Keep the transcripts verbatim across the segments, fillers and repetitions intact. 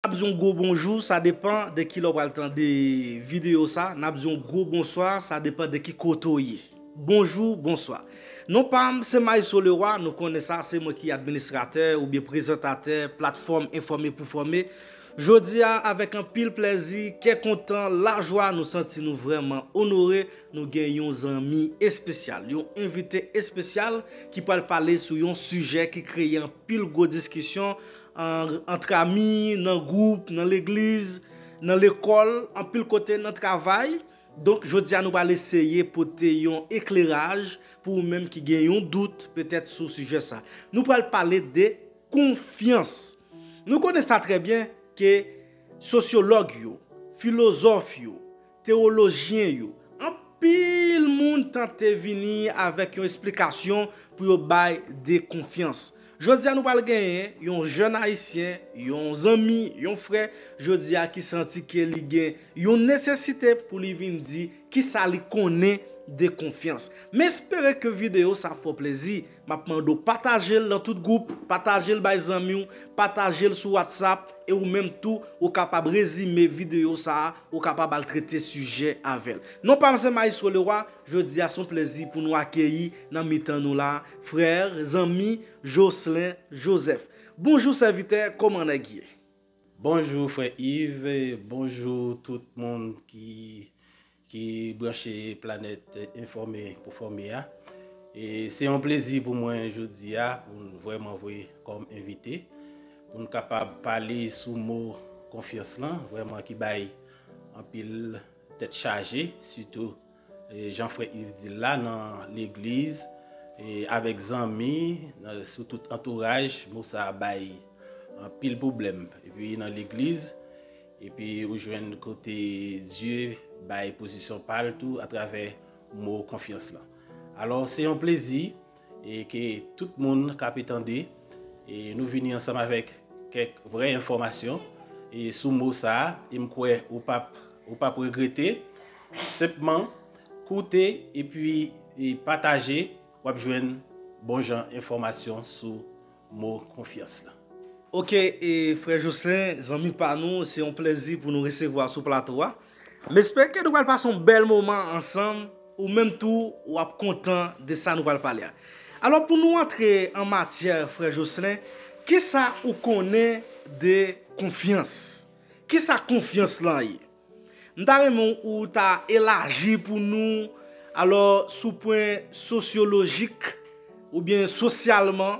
N ap di yon gwo bonjou, sa depann de ki lè w pral tande videyo sa. N ap di yon gwo bonswa, sa depann de ki kote w ye. Bonjou, bonswa. Non pa m se Maestro Leroy, nou konnen sa, se mwen ki administratè oubyen prezantatè platfòm Enfòme pou Fòme. Jodi a, avèk anpil plèzi, kè kontan, lajwa, nou santi nou vrèman onore, nou gen yon zanmi espesyal, yon envite espesyal ki pral pale sou yon sijè ki kreye anpil gwo diskisyon an, ant ami, nan gwoup, nan legliz, nan lekòl, anpil kote nan travay. Donk, jodi a, nou pral eseye pote yon ekleraj pou ou menm ki gen yon dout petèt sou sijè sa. Nou pral pale de konfyans. Nou konnen sa trè byen ke sosyològ yo, filozòf yo, tewolojyen yo, anpil moun tante vini avèk yon esplikasyon pou yo bay de konfyans. Jodi a, nou pral genyen yon jèn Ayisyen, yon zanmi, yon frè, jodi a ki santi ke li gen yon nesesite pou li vin di kisa li konnen de konfyans. M espere ke videyo sa fè w plezi. M ap mande w pataje l nan tout gwoup, pataje l bay zanmi w, pataje l sou WhatsApp, e ou menm tou, ou kapab rezime videyo sa a, ou kapab al trete sijè avè l. Non pa m se Maestro Leroy, jodi a se yon plezi pou nou akeyi nan mitan nou la, frè, zanmi, Jocelyn Joseph. Bonjou sèvitè, kòman nèg ye? Bonjou frè Yves, bonjou tout moun ki, ki branche Planèt Enfòme pou Fòme a. E se yon plezi pou mwen jodi a pou n vrèman voye kòm envite, pou n kapab pale sou mo konfyans lan, vrèman ki bay anpil tèt chaje, sitou e, jan frè Yves di l la, nan legliz, e, avèk zanmi, nan, sou tout antouraj, mo sa a bay anpil pwoblèm. Epi nan legliz, epi ou jwenn kote Dye bay pozisyon pa l tou atravè mo konfyans lan. Alò, se yon plezi e ke tout moun k ape tande, e nou vini ansanm avèk kèk vrè enfòmasyon e sou mo sa a, e m kwè ou p ap, ou p ap regrete. Senpman koute epi e pataje, w ap jwenn bon jan enfòmasyon sou mo konfyans lan. Oke, e frè Jocelyn, zanmi pa nou, se yon plezi pou nou resevwa sou plato a. M espere ke nou pral pase yon bèl moman ansanm, ou menm tou, w ap kontan de sa nou pral pale a. Alò, pou nou antre an matyè, frè Jocelyn, kisa ou konnen de konfyans? Kisa konfyans lan ye? M ta renmen ou ta elaji pou nou, alò, sou pwen sosyolojik oubyen sosyalman,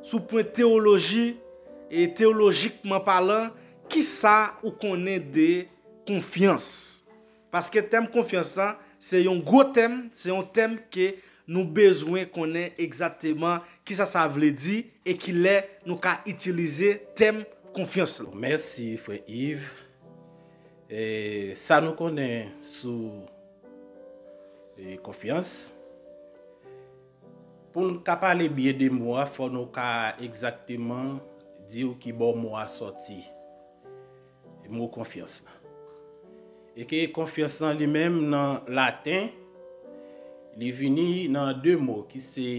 sou pwen tewoloji, e tewolojikman palan, kisa ou konnen de konfyans? Paske tèm konfyans lan, se yon gwo tèm, se yon tèm ke nou bezwen konnen egzakteman kisa sa vle di e kilè nou ka itilize tèm konfyans lan. Mèsi, frè Yves. E, sa nou konnen sou, e, konfyans, pou n ka pale byen de mo a, fò nou ka egzakteman di w ki bò mo a sòti, mo konfyans lan. E ke konfyans lan li menm nan laten, li vini nan de mo ki se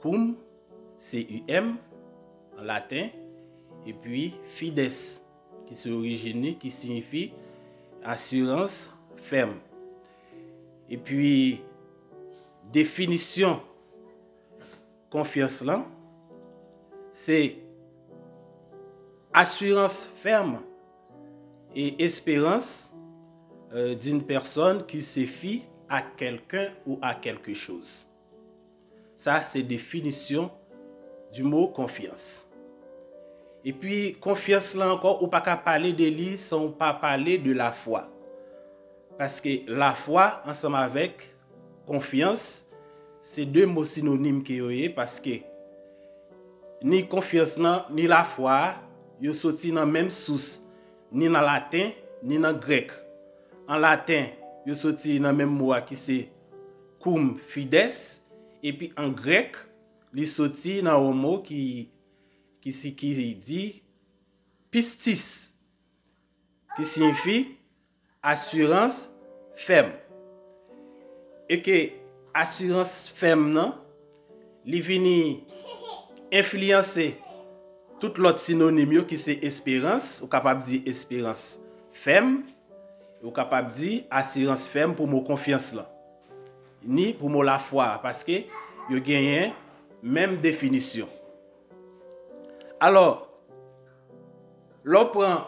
cum, C U M, an laten, epi fides, ki se orijin li, ki siyifi asirans fèm. Epi, definisyon konfyans lan, se assurance ferme et espérance, euh, d'une personne qui se fie à quelqu'un ou à quelque chose. Sa se definisyon di mo konfyans. Epi, konfyans lan ankò, ou pa ka pale de li san ou pa pale de lafwa. Paske lafwa ansanm avèk konfyans, se de mo sinonim ke yo ye, paske ni konfyans lan, ni lafwa a, yo soti nan menm sous, ni nan laten, ni nan grèk. An laten, yo soti nan menm mo a ki se cum fides, epi an grèk, li soti nan yon mo ki, ki si, ki di pistis, ki siyifi asirans fèm. E ke asirans fèm nan, li vini enfliyanse tout lòt sinonim yo ki se esperans, ou kapab di esperans fèm, e ou kapab di asirans fèm pou mo konfyans lan, ni pou mo lafwa a, paske yo genyen menm definisyon. Alò, lè w pran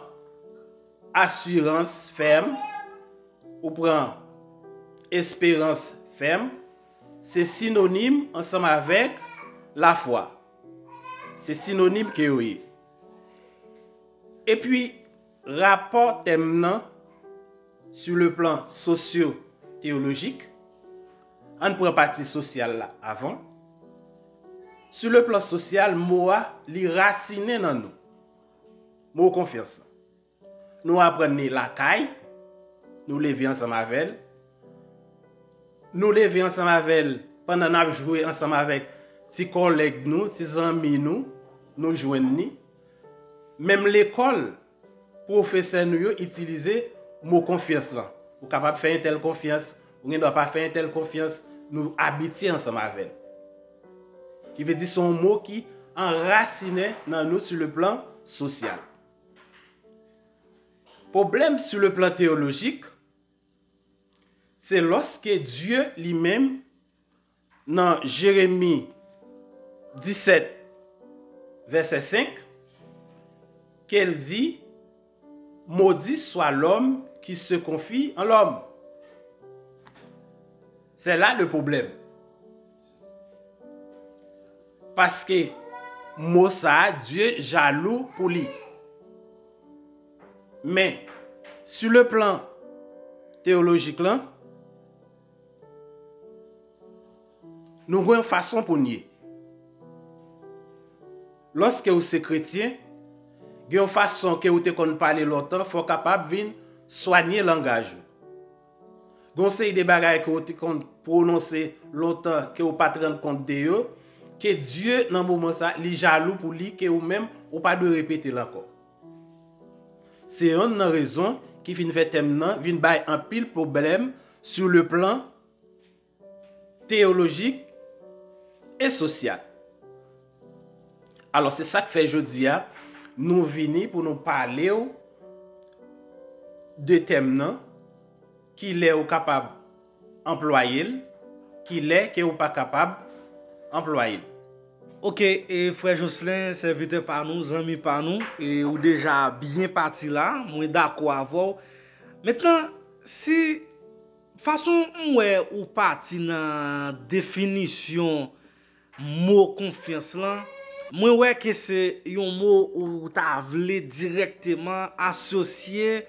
asirans fèm, ou pran esperans fèm, se sinonim ansanm avèk lafwa. Se sinonim ke yo ye. Epi, rapò tèm nan, sur le plan socio-théologique, ann pran pati sosyal la avan. Sur le plan sosyal, mo a, li rasinen nan nou. Mo konfyans lan. Nou aprann li lakay, nou leve ansanm avè l. Nou leve ansanm avè l pandan n ap jwe ansanm avèk ti kòlèg nou, ti zanmi nou, nou jwenn li. Menm lekòl, pwofesè nou yo itilize mo konfyans lan. Ou kapab fè entèl konfyans, ou gen dwa pa fè entèl konfyans, nou abitye ansanm avè l. Ki vle di se yon mo ki anrasinen nan nou sur le plan sosyal. Pwoblèm sur le plan théologique, se lòske Dye li menm, nan Jeremi disèt, vèsè senk, ke l di, Maudit soit l'homme qui se confie en l'homme. C'est là le problème. Paske mo sa a, Dye jalou pou li. Men, sur le plan théologique lan, nou gen yon fason pou n ye. Lòske ou se kretyen, gen yon fason ke ou te konn pale lontan, fò w kapab vin swanye langaj ou. Gen yon seri de bagay ke ou te konn pwononse lontan ke ou pa t rann kont de yo, ke Dye nan moman sa, li jalou pou li, ke ou menm, ou pa dwe repete l ankò. Se yonn nan rezon ki fin fè tèm nan vin bay anpil pwoblèm sur le plan théologique et social. Alò, se sa k fè jodi a, nou vini pou nou pale w de tèm nan, ki lè ou kapab anplwaye l, ki lè ke ou pa kapab anplwaye l. Ok, e frè Jocelyn, sèvitè pa nou, zanmi pa nou, e ou deja byen pati la, mwen dakò avè w. Mentnan, si fason m wè ou pati nan definisyon mo konfyans lan, mwen wè ke se yon mo ou ta vle dirèkteman asosye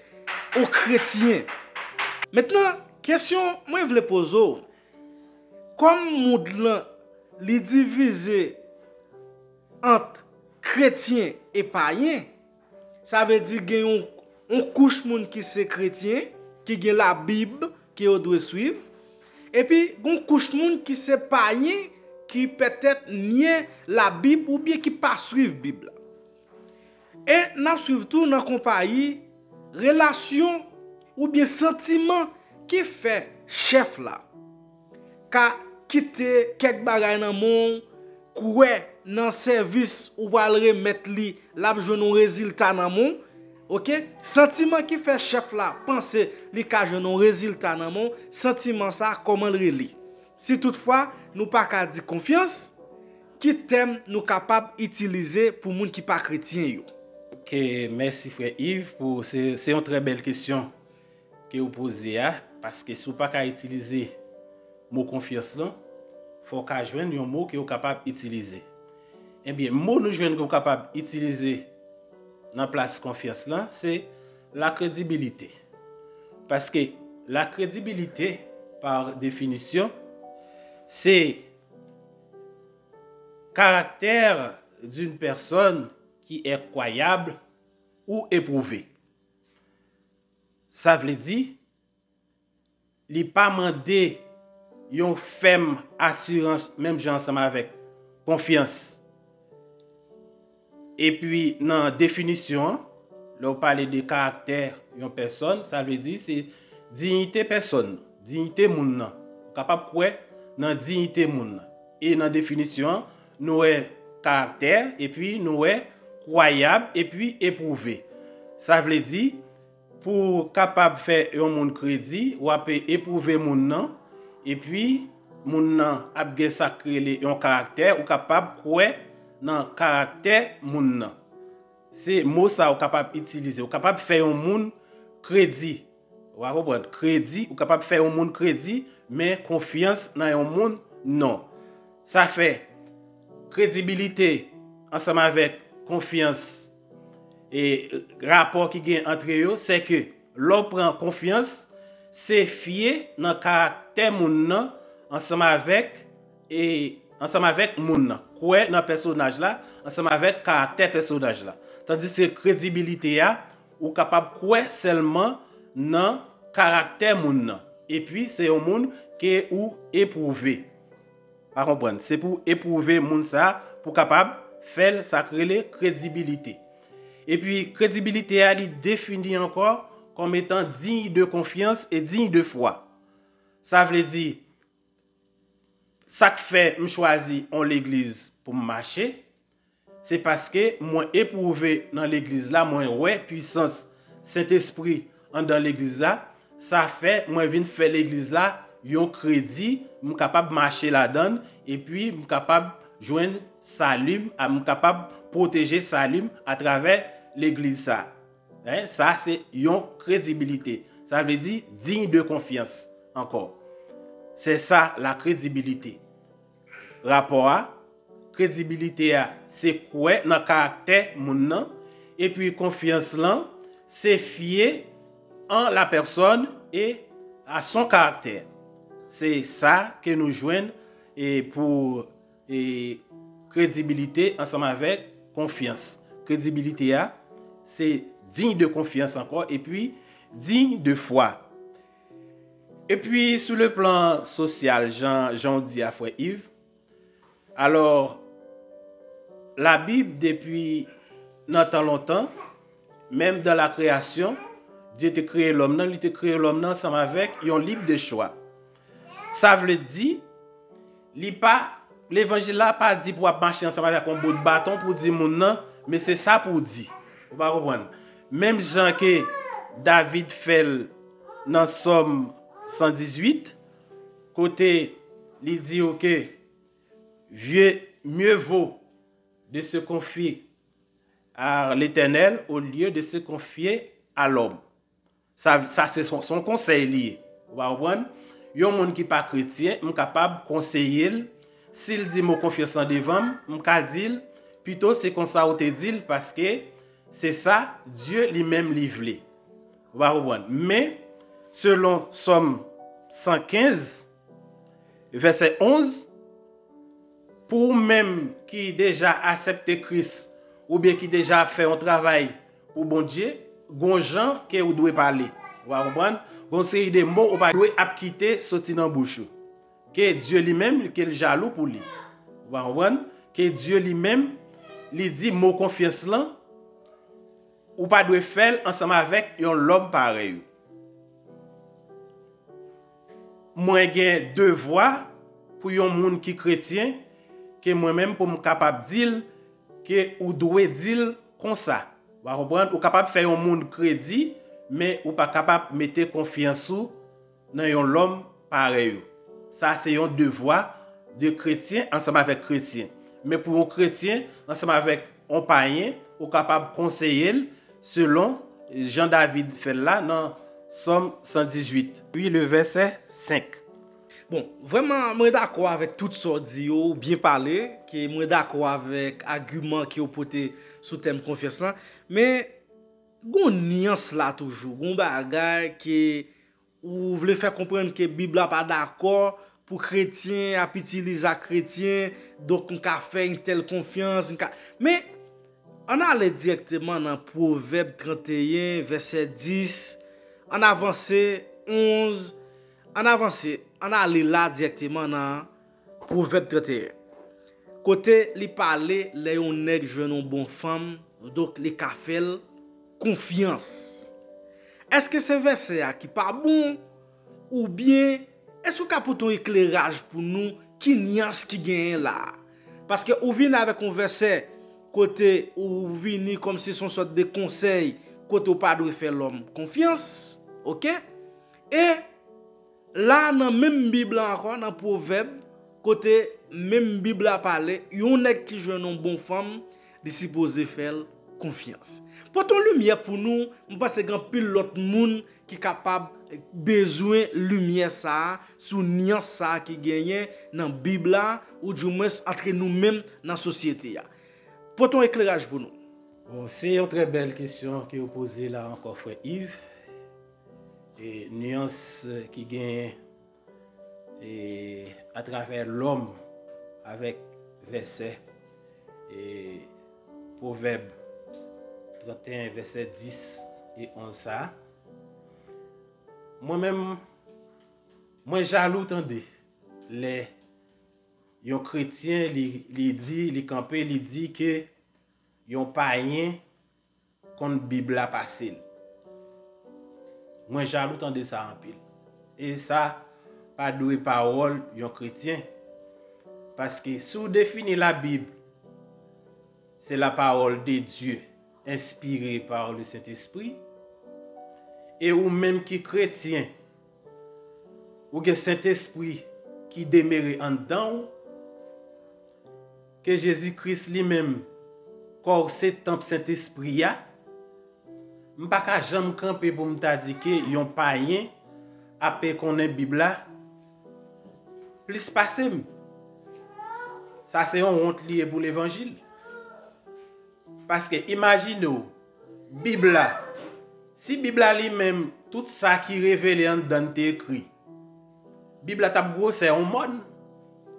o kretyen. Mentnan, kesyon mwen vle poze w, kòm mond lan li divize ant kretyen e payen, sa vle di gen yon, yon kouch moun ki se kretyen, ki gen Labib ke yo dwe swiv, epi gen yon kouch moun ki se payen, ki petèt nye Labib oubyen ki pa swiv Bib la. E n ap swiv tou nan konpayi relasyon oubyen santiman ki fè chèf la ka kite kèk bagay nan men w, kwè nan sèvis ou pral remèt li, l ap jwenn yon rezilta nan men w. Ok? Santiman ki fè chèf la panse li ka jwenn yon rezilta nan men w, santiman sa, kòman l rele? Si toutfwa nou pa ka di konfyans, ki tèm nou kapab itilize pou moun ki pa kretyen yo? Ok, mèsi frè Yves pou se, se yon trè bèl kesyon ke ou poze a, paske si w pa ka itilize mo konfyans lan, fò w ka jwenn yon mo ke w kapab itilize. Ebyen, mo nou jwenn ke w kapab itilize nan plas konfyans lan, se la crédibilité. Paske la crédibilité, par définition, se caractère d'une personne qui est croyable ou éprouvée. Sa vle di, li pa mande yon fèm asirans menm jan ansanm avèk konfyans. Epi nan definisyon an, lè w pale de karaktè yon pèsòn, sa vle di se diyite pèsòn, diyite moun nan. Ou kapab kwè nan diyite moun nan. E nan definisyon an, nou wè karaktè, epi nou wè kwayab epi epwouve. Sa vle di, pou w kapab fè yon moun kredi, w ap epwouve moun nan, epi moun nan ap gen sa k rele yon karaktè, ou kapab kwè nan karaktè moun nan. Se mo sa ou kapab itilize. Ou kapab fè yon moun kredi. Ou a konprann? Kredi, ou kapab fè yon moun kredi, men konfyans nan yon moun, non. Sa fè kredibilite ansanm avèk konfyans, e rapò ki gen antre yo, se ke lè w pran konfyans, se fye nan karaktè moun nan ansanm avèk, e ansanm avèk moun nan. Kwè nan pèsonaj la ansanm avèk karaktè pèsonaj la. Tandiske kredibilite a, ou kapab kwè sèlman nan karaktè moun nan. Epi, se yon moun ke ou epwouve. Pa konprann? Se pou epwouve moun sa a, pou kapab fè l sa k rele kredibilite. Epi, kredibilite a, li defini ankò kòm etan digne de confiance et digne de foi. Sa vle di, sa k fè m chwazi yon legliz pou m mache, se paske mwen epwouve nan legliz la, mwen wè pwisans Sentespri anndan legliz la. Sa fè mwen vin fè legliz la yon kredi, m kapab mache ladan l, epi m kapab jwenn sali m, a, m kapab pwoteje sali m atravè legliz sa. Hein, sa se yon kredibilite. Sa vle di digne de confiance ankò. Se sa la kredibilite. Rapò a, kredibilite a, se kwè nan karaktè moun nan, epi konfyans lan, se fye en la personne et à son caractère. Se sa ke nou jwenn e pou e kredibilite ansanm avèk konfyans. Kredibilite a, se digne de confiance ankò, epi digne de foi. Epi, sou le plan sosyal, jan, jan w di a, frè Yves, alò, Labib, depi nan tan lontan, menm dan la kreyasyon, Dye te kreye lòm nan, li te kreye lòm nan ansanm avèk yon lib de chwa. Sa vle di, li pa, levanjil la pa di pou w ap mache ansanm avèk yon bout baton pou di moun nan, men se sa pou w di. Ou pa konprann? Menm jan ke David fè l nan Sòm san dizuit, kote li di w ke vieux, mieux vaut de se confier à l'Éternel au lieu de se confier à l'homme. Sa, sa se son, son konsèy li ye. Ou pa konprann? Yon moun ki pa kretyen, m kapab konseye l. Si l di mo konfyans lan devan m, m ka di l, pito se konsa ou te di l, paske se sa Dye li menm li vle. Ou pa konprann? Men, selon Sòm san kenz, vèsè onz, pou ou menm ki deja aksepte Kris, oubyen ki deja ap fè yon travay pou Bondye, gon jan ke ou dwe pale. Ou pa konprann? Gon seri de mo ou pa dwe ap kite soti nan bouch ou. Ke Dye li menm, ke l jalou pou li. Ou pa konprann? Ke Dye li menm, li di mo konfyans lan, ou pa dwe fè l ansanm avèk yon lòm parèy ou. Mwen gen devwa pou yon moun ki kretyen, ke mwen menm pou m kapab di l ke ou dwe di l konsa. Ou pa konprann? Ou kapab fè yon moun kredi, men ou pa kapab mete konfyans ou nan yon lòm parèy ou. Sa se yon devwa de kretyen ansanm avèk kretyen. Men pou yon kretyen ansanm avèk yon payen, ou kapab konseye l selon jan David fè l la nan Sòm san dizuit. Wi, le vèsè senk. Bon, vrèman, mwen dakò avèk tout sa w di yo, ou byen pale, ke mwen dakò avèk agiman ke w pote sou tèm konfyans lan, men gon nyans la toujou, gon bagay ke ou vle fè konprann ke Bib la pa dakò pou kretyen ap itilize ak kretyen, donk m ka fè entèl konfyans, m ka, men ann ale dirèkteman nan Pwovèb tranteyen, vèsè dis, ann avanse onz, ann avanse, ann ale la dirèkteman nan Pwovèb tranteyen. Kote li pale lè yon nèg jwenn yon bon fanm, donk li ka fè l konfyans. Èske se vèsè a ki pa bon, oubyen èske w ka pote yon ekleraj pou nou ki nyans ki genyen la a? Paske ou vin avèk yon vèsè kote ou vini kòmsi se yon sòt de konsèy, kote ou pa dwe fè lòm konfyans, oke? E la, nan menm Bib la ankò, nan Pwovèb, kote menm Bib la pale, yon nèg ki jwenn yon bon fanm, li sipoze fè l konfyans. Pote yon limyè pou nou, m panse gen anpil lòt moun ki kapab bezwen limyè sa a, sou nyans sa a ki genyen nan Bib la, oudimwens antre nou menm nan sosyete a. Pote yon ekleraj pou nou. Bon, se yon trè bèl kesyon ke w poze la ankò, frè Yves. E, nyans ki genyen, e, atravè lòm avèk vèsè, e, Pwovèb trannteyen, vèsè dis e onz sa a. Mwen menm, mwen jalou tande lè yon kretyen, li, li di, li kanpe, li di ke yon payen konn Bib la pase l. Mwen jalou tande sa anpil. E sa pa dwe pawòl yon kretyen. Paske si w defini Labib, c'est la parole de Dieu, inspirée par le Saint-Esprit, e ou menm ki kretyen, ou gen Sentespri ki demere anndan w, ke Jezi Kris li menm, kò w se tanp Sentespri a, m pa ka janm kanpe pou m ta di ke yon payen ap konnen Bib la plis pase m. Sa se yon wont li ye pou levanjil. Paske imajine w, Bib la, si Bib la li menm, tout sa ki revele anndan l te ekri, Bib la t ap gwosè yon mòn,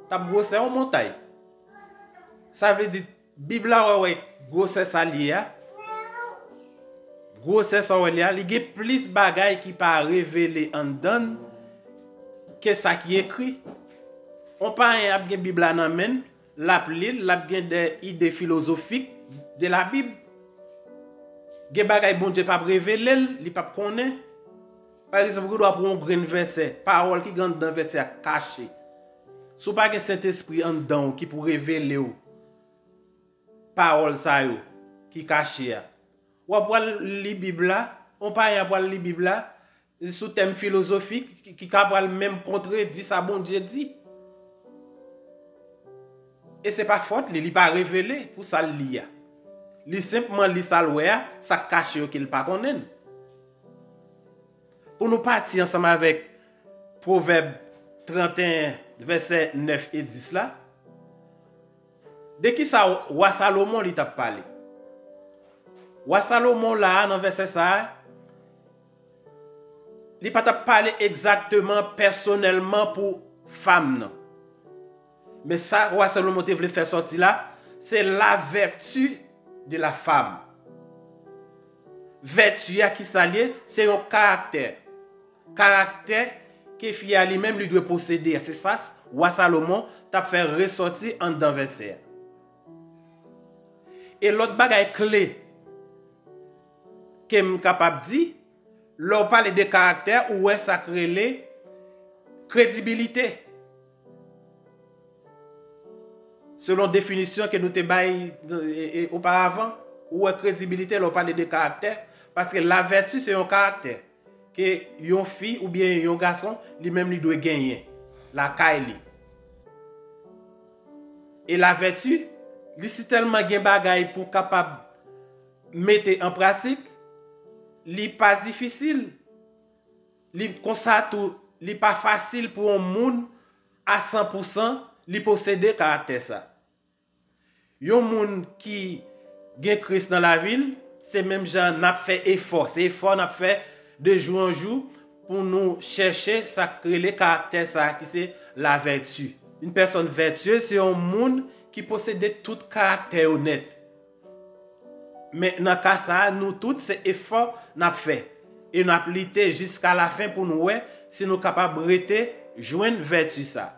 t ap gwosè yon montay. Sa vle di, Bib la, w wè gwosè sa l ye a, gwosè sa w wè li a, li gen plis bagay ki pa revele anndan l ke sa ki ekri. On payen ap gen Bib la nan men l, l ap li l, l ap gen de ide filozofik de la Bib. Gen bagay Bondye p ap revele l, li p ap konnen. Pa egzanp, ou gen dwa pou yon grenn vèsè, pawòl ki gen anndan vèsè a kache. Si w pa gen Sentespri anndan w ki pou revele w pawòl sa yo ki kache a, w ap pral li Bib la, yon payen ap pral li Bib la, sou tèm filozofik ki, ki ka pral menm kontredi sa Bondye di. E se pa fòt li, li pa revele pou sa l li a. Li senpman li sa l wè a, sa k kache yo ke l pa konnen l. Pou nou pati ansanm avèk Pwovèb trannteyen, vèsè nèf e dis la, de ki sa wa Salomon li t ap pale? Wa Salomon la a, nan vèsè sa a, li pa t ap pale egzakteman, pèsonèlman pou fanm nan. Men sa wa Salomon te vle fè sòti la, se la vertu de la femme. Vèti a, ki sa l ye? Se yon karaktè. Karaktè ke fi a li menm li dwe posede a. Se sa wa Salomon t ap fè resòti anndan vèsè a. E lòt bagay kle ke m kapab di, lè w pale de karaktè, ou wè sa k rele kredibilite. Selon definisyon ke nou te bay, e, e, oparavan, ou wè kredibilite lè w pale de karaktè, paske lavèti se yon karaktè ke yon fi oubyen yon gason li menm li dwe genyen lakay li. E lavèti, li sitèlman gen bagay pou w kapab mete an pratik, li pa difisil. Li konsa tou, li pa fasil pou yon moun a san pou san li posede karaktè sa. Yon moun ki gen Kris nan lavi l, se menm jan n ap fè efò, se efò n ap fè de jou an jou pou nou chèche sa k rele karaktè sa a ki se lavèti. Yon pèsòn vètiyez se yon moun ki posede tout karaktè yo nèt. Men nan ka sa a, nou tout se efò n ap fè. E n ap lite jiska lafen pou nou wè si nou kapab rete jwenn vèti sa.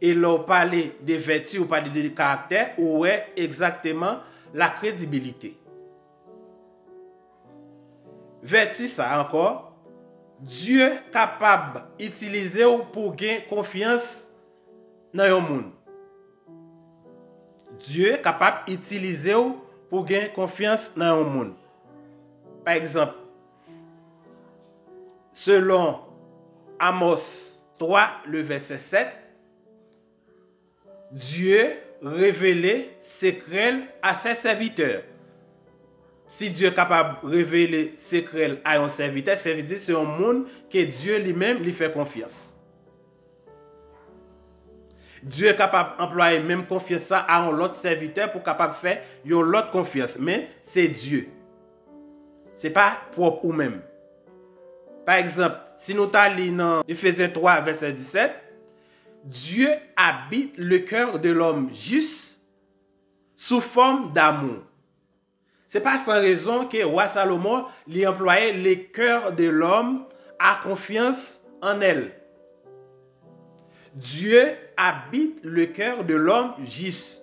E lè w pale de vèti, ou pale de karaktè, ou wè egzakteman la kredibilite. Vèti sa ankò, Dye kapab itilize w pou w gen konfyans nan yon moun. Dye kapab itilize w pou gen konfyans nan yon moun. Pa egzanp, selon Amòs twa, le vèsè sèt, Dieu révèle secrets à ses serviteurs. Si Dye kapab revele sekrè l a yon sèvitè, sa vle di se yon moun ke Dye li menm li fè konfyans. Dye kapab anplwaye menm konfyans sa a yon lòt sèvitè pou kapab fè yon lòt konfyans, men se Dye. Se pa pwòp ou menm. Pa egzanp, si nou ta li nan Efezyen twa, vèsè disèt, Dieu habite le cœur de l'homme juste sous forme d'amour. Se pa san rezon ke wa Salomon li anplwaye le cœur de l'homme a confiance en elle. Dieu habite le cœur de l'homme juste.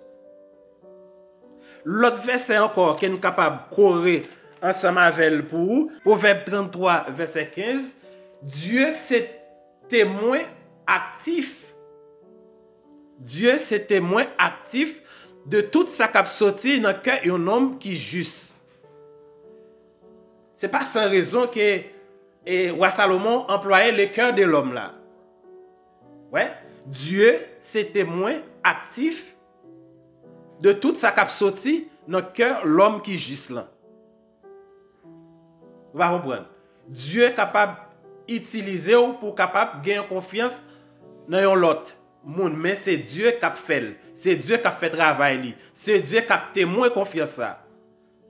Lòt vèsè ankò ke n kapab kore ansanm avè l pou ou, Pwovèb tranntwa, vèsè kenz, Dieu se temwen aktif. Dieu se temwen aktif de tout sa k ap soti nan kè yon nonm ki jis. Se pa san rezon ke e, wa Salomon anplwaye le cœur de l'homme la. Wè, Dye se temwen aktif de tout sa k ap soti nan kè lòm ki jis lan. Ou pa konprann? Dye kapab itilize w pou w kapab gen konfyans nan yon lòt moun, men se Dye k ap fè l. Se Dye k ap fè travay li. Se Dye k ap temwen konfyans sa.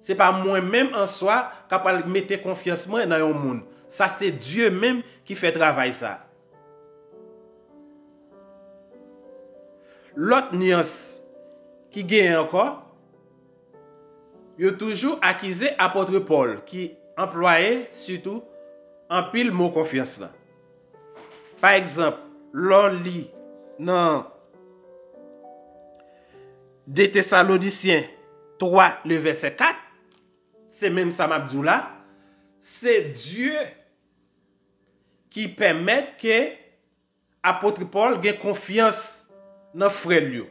Se pa mwen menm an swa k ap al mete konfyans mwen nan yon moun. Sa se Dye menm ki fè travay sa. Lòt nyans ki genyen ankò, yo toujou akize apot Pòl ki anplwaye sitou anpil mo konfyans lan. Pa egzanp, lè w li nan de Tesalonisyen twa, le vèsè kat, se menm sa m ap di w la, se Dye ki pèmèt ke apot Pòl gen konfyans nan frè l yo.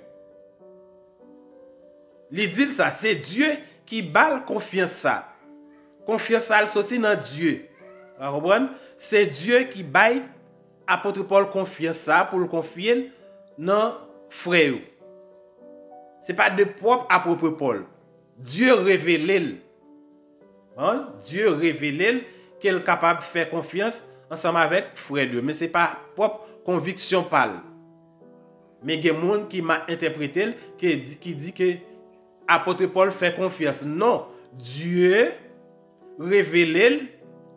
Li di l sa, se Dye ki ba l konfyans sa. Konfyans sa l soti nan Dye. Ou konprann? Se Dye ki bay apot Pòl konfyans sa pou l konfye l nan frè yo. Se pa de pwòp apot Pòl. Dye revele l. An, Dye revele l ke l kapab fè konfyans ansanm avèk frè l yo. Men se pa pwòp konviksyon pa l. Men gen moun ki mal entèprete l, ke di, ki di ke apot Pòl fè konfyans. Non, Dye revele l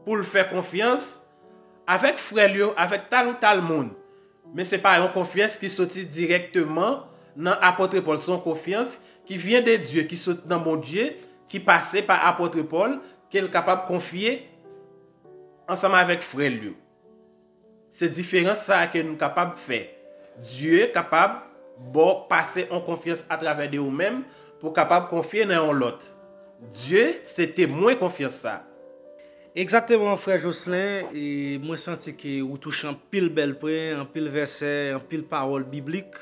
pou l fè konfyans avèk frè l yo, avèk tal ou tal moun. Men se pa yon konfyans ki soti dirèkteman nan apot Pòl. Se yon konfyans ki vyen de Dye, ki sot nan Bondye, ki pase pa apot Pòl, ke l kapab konfye ansanm avèk frè l yo. Se diferans sa a ke nou kapab fè. Dye kapab ba w pase yon konfyans atravè de ou menm pou w kapab konfye nan yon lòt. Dye se temwen konfyans sa. Egzakteman, frè Jocelyn, e mwen santi ke ou touche anpil bèl pwen, anpil vèsè, anpil pawòl biblik,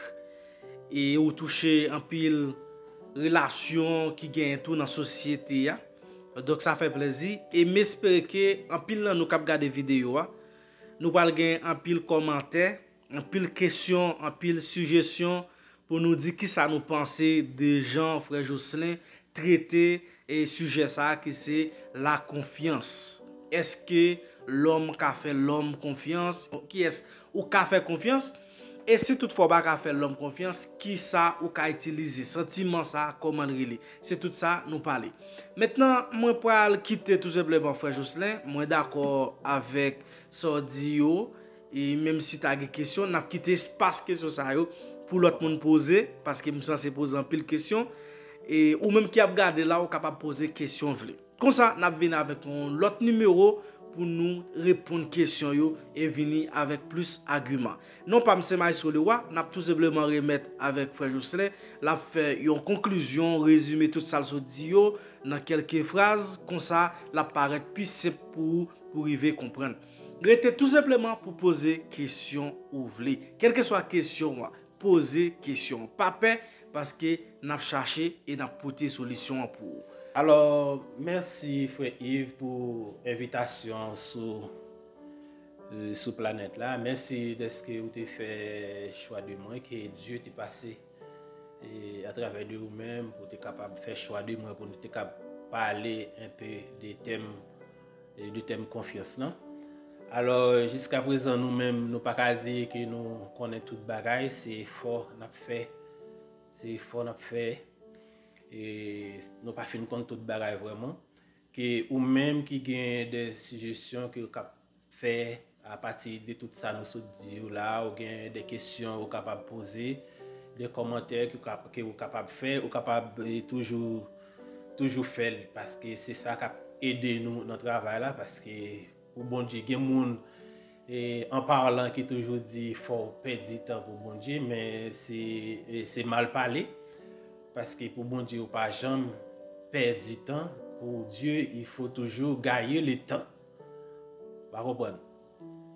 e ou touche anpil relasyon ki genyen tou nan sosyete a. Donk, sa fè plezi, e m espere ke anpil nan nou k ap gade videyo a, nou pral gen anpil kòmantè, anpil kesyon, anpil sijesyon pou nou di kisa nou panse de jan frè Jocelyn trete e sijè sa a ki se lakonfyans. Èske lòm ka fè lòm konfyans? Kiyès ou ka fè konfyans? E si toutfwa w pa ka fè lòm konfyans, kisa ou ka itilize? Santiman sa a, kòman l rele? Se tout sa nou pale. Mentnan, mwen pral kite tou senpleman frè Jocelyn. Mwen dakò avèk sa w di yo. E menm si ta gen kesyon, n ap kite espas kesyon sa yo pou lòt moun poze, paske m sanse poze anpil kesyon. E ou menm ki ap gade la, ou kapab poze kesyon w vle. Konsa, n ap vini avèk yon lòt nimewo pou nou reponn kesyon yo e vini avèk plis agiman. Non pa m se Maestro Leroy, n ap tou senpleman remèt avèk frè Jocelyn. L ap fè yon konklizyon, rezime tout sa l sot di yo nan kèlke fraz. Konsa, l ap parèt pi senp pou ou pou rive konprann. Rete tou senpleman pou poze kesyon ou vle. Kèlkeswa kesyon w, poze kesyon. Pa pè, Paske n ap chache e n ap pote solisyon an pou ou. Alò, mèsi frè Yves pou envitasyon sou, euh, sou planèt la. Mèsi dèske ou te fè chwa de mwen, ke Dye te pase e atravè de ou menm pou te kapab fè chwa de mwen, pou nou te kab pale enpe de tèm, e de tèm konfyans lan. Alò, jiska prezan nou menm, nou pa ka di ke nou konnen tout bagay, se efò n ap fè, se efò n ap fè, e nou pa fin konn tout bagay vrèman. Ke ou menm ki gen de sijesyon ke w kab fè apati de tout sa nou sot di yo la, ou gen de kesyon ou kapab poze, de kòmantè ke w ka, ke ou kapab fè, ou kapab, eh, toujou, toujou fè l, paske se sa k ap ede nou nan travay la, paske pou Bondye, gen moun, eh, an palan ki toujou di fò w pèdi tan pou Bondye, men se, eh, se mal pale, paske pou Bondye, ou pa janm pèdi tan, pour Dieu, il faut toujours gagner le temps. Ou pa konprann?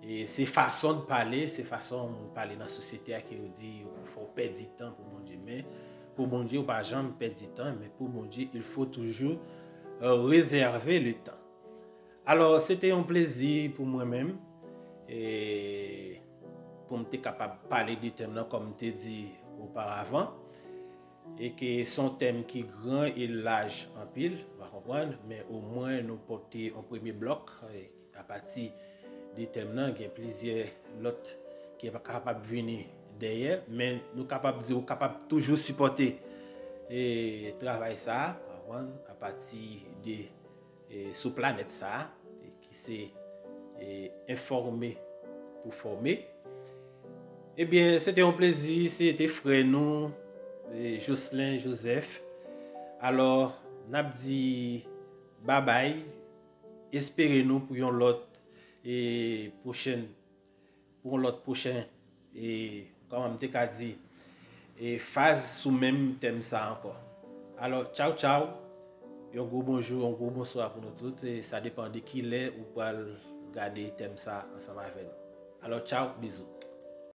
E se fason de pale, se fason moun pale nan sosyete a ke yo di fò w pèdi tan pou Bondye. Men pou Bondye, ou pa janm pèdi tan, men pou Bondye, il faut toujours, euh, réserver le temps. Alò, se te yon plezi pou mwen menm, e pou m te kapab pale de tèm nan, kòm m te di oparavan, e ke se yon tèm ki gran e laj anpil, ou pa konprann, men omwen nou pote yon premye blòk, e apati de tèm nan, gen plizyè lòt ki pa kapab vini dèyè, men nou kapab di ou kapab toujou sipòte, e travay sa a, ou pa konprann, apati de, e sou planèt sa a, e ki se, e enfòme pou fòme. Ebyen, se te yon plezi, se te frè nou, e Jocelyn Joseph. Alò, n ap di babay, espere nou pou yon lòt, e pwochèn, pou yon lòt pwochèn, e kòman m te ka di, e faz sou menm tèm sa ankò. Alò, tchaw tchaw, yon gwo bonjou, yon gwo bonswa pou nou tout, e sa depann de ki lè ou pral gade tèm sa ansanm avè nou. Alò, tchaw, bizou.